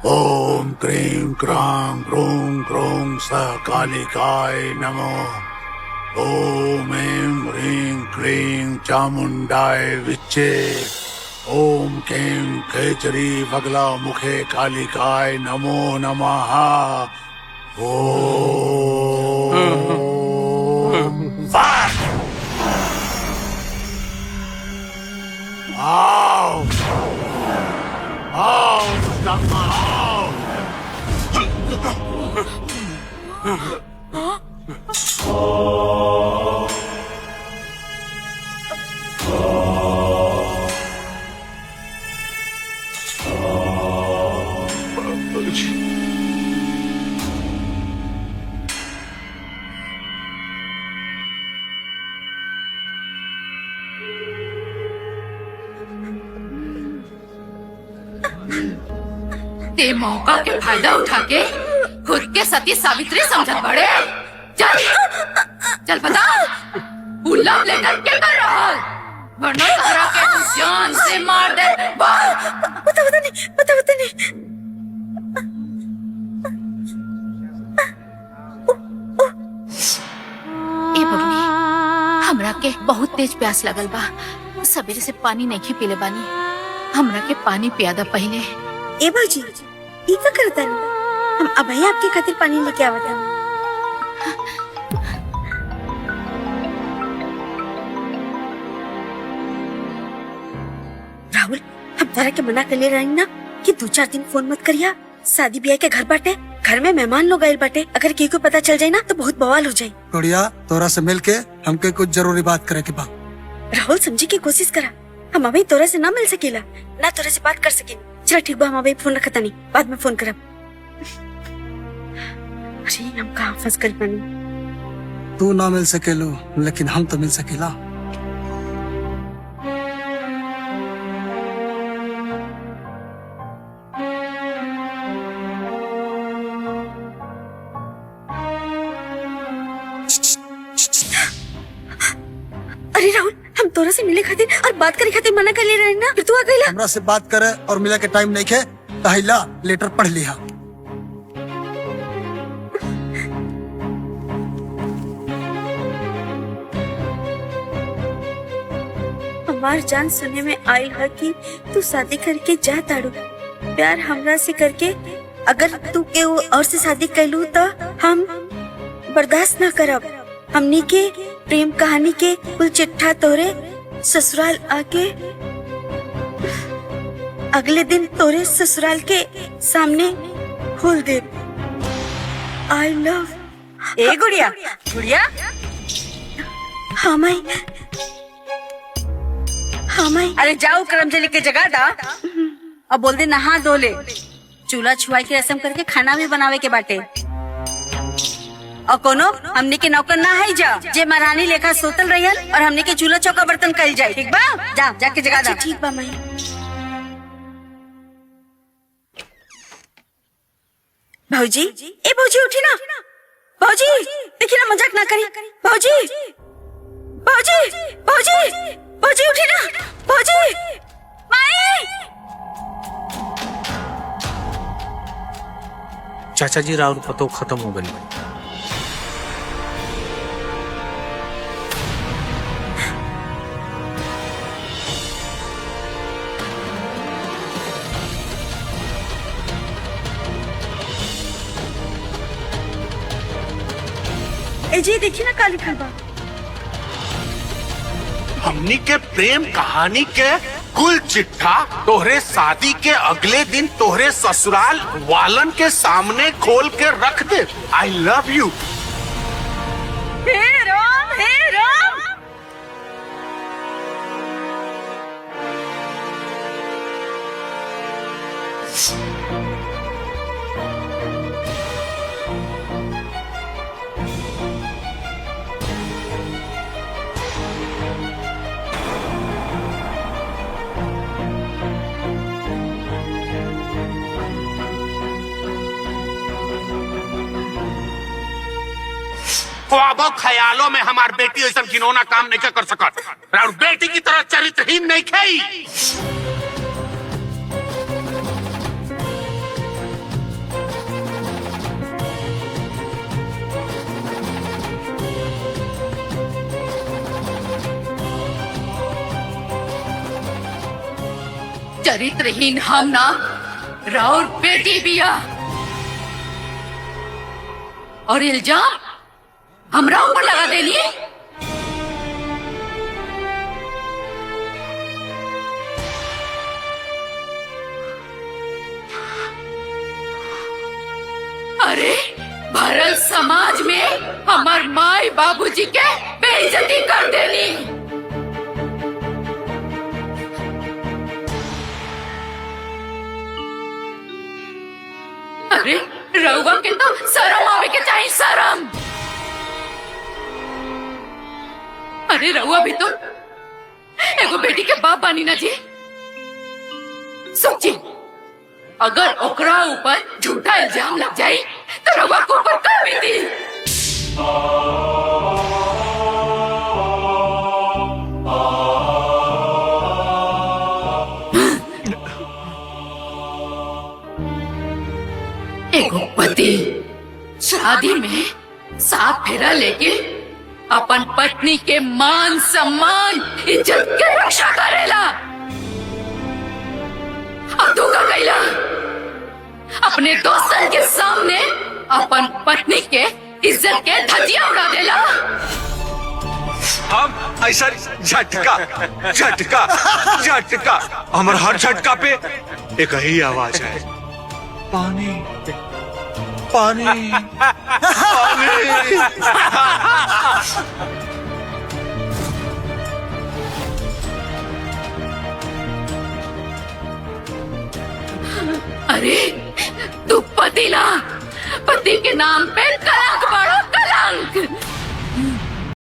ओम क्रीं क्रां क्रूं क्रों स कालिकाय नमो। ओम ऐं ह्रीं क्लीं चामुंडाय विच्चे। ओम कें खेचरी बगला मुखे कालिकाय नमो नमः। ओम फट। आओ आओ आओ। ते मौका के फायदा उठा के खुद के सती सावित्री समझत बड़े। चल चल बता, उ लव लेटर के कर रहल, वरना तोहरा के जान से मार दे। बोल। पता पता नहीं, पता पता नहीं। ए बबनी, हमरा के बहुत तेज प्यास लगल बा। सबेरे से पानी नहीं पीले बानी। हमरा के पानी पियादा पहले। ए भौजी, ई का करता नहीं? हम अभी आपके खातिर पानी लेके आवत हन। राहुल, हम तारा के मना कर ले रही ना कि 2-4 दिन फोन मत करिया। शादी ब्याह के घर बाटे, घर में मेहमान लोग आयल बाटे। अगर केहू को पता चल जाए ना तो बहुत बवाल हो जाए। गुड़िया, तोरा से मिल के हमके कुछ जरूरी बात करे के बा। राहुल, समझे की कोशिश करा। हम अभी तोरा से ना मिल सकेला, ना तोरा से बात कर सके। चल ठीक बा, हम अभी फोन रखता नहीं, बाद में फोन करब। अरे हम कहाँ फंस गइल बानी। तू ना मिल सकेलू, लेकिन हम तो मिल सकेला। अरे राहुल, हम तोरा से मिले खातिर और बात करे खातिर मना कर ले रहे ना, फिर तू आ गइला। हमरा से बात करे और मिले के टाइम नहीं खे, तहिला लेटर पढ़ लिहा। हमार जान सुने में आयल है कि तू शादी करके जा ताड़ू। प्यार हमरा से करके अगर तू केहू और से शादी कैलू तो हम बर्दाश्त ना करब। हमनी के प्रेम कहानी के कुल चिट्ठा तोरे ससुराल आके अगले दिन तोरे ससुराल के सामने खोल दे। I love. ए गुड़िया, गुड़िया। हाँ माई, हाँ माई। अरे जाओ करमजली के जगह दा और बोल दे नहा धो ले, चूल्हा छुआई के रसम करके खाना भी बनावे के बाटे। और कोनो हमने के नौकर ना है जा जे महारानी लेखा सोतल रहियन और हमने के चूल्हा चौका बर्तन कल जाए। ठीक बा, जा जाके जगा दा। ठीक बा माई। भौजी, ए भौजी उठी ना। भौजी देखी ना, मजाक ना करी। भौजी, भौजी, भौजी, भौजी उठी ना। भौजी, माई। चाचा जी, राउर पतो खत्म हो गई। ए जी देखी ना, का लिखल बा। हमनी के प्रेम कहानी के कुल चिट्ठा तोहरे शादी के अगले दिन तोहरे ससुराल वालन के सामने खोल के रख दे। I love you. हे राम, हे राम। ख्वाबों ख्यालों में हमार बेटी ऐसा घिनौना काम नहीं कर सकत। और बेटी की तरह चरित्रहीन नहीं खेई। चरित्रहीन हम ना, राउर बेटी बिया। और इल्जाम हमरा ऊपर लगा देनी। अरे भरल समाज में हमार माई बाबूजी के बेइज्जती कर देनी। अरे रउआ के तो शर्म आवे के चाहिए, शर्म। अरे रउआ भी तो एगो बेटी के बाप बानी ना जी। सोची अगर ओकरा ऊपर झूठा इल्जाम लग जाए तो रउआ के ऊपर का बीती। एगो पति शादी में सात फेरा लेके अपन पत्नी के मान सम्मान इज्जत के रक्षा करेला। अब तू का कैला अपने दोस्तन के सामने अपन पत्नी के इज्जत के धज्जियां उड़ा देला। हम ऐसा झटका झटका झटका, हमारे हर झटका पे एक ही आवाज है, पानी पानी पानी। अरे तू पति ना, पति के नाम पे कलंक बाड़ो,